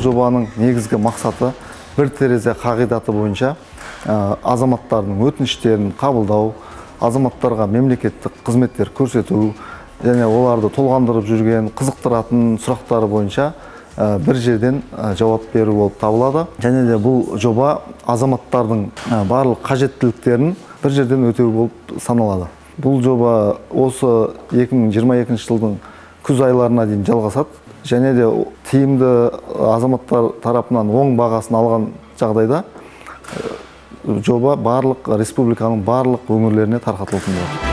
жобаның негізгі мақсаты бір терезе қағидаты бойынша азаматтардың өтініштерін қабылдау, азаматтарға мемлекеттік қызметтер көрсету және оларды толғандырып жүрген, қызықтыратын сұрақтары бойынша бір жерден жауап беру болып табылады. Және де бұл жоба азаматтардың барлық қажеттіліктерін бір жерден өтеу болып саналады. Бұл жоба осы 2022 жылдың күз айларына дейін жалғасады. Және де тиімді азаматтар тарапынан оң бағасын алған жағдайда жоба барлық республиканың барлық өңірлеріне тарқатылатын болады.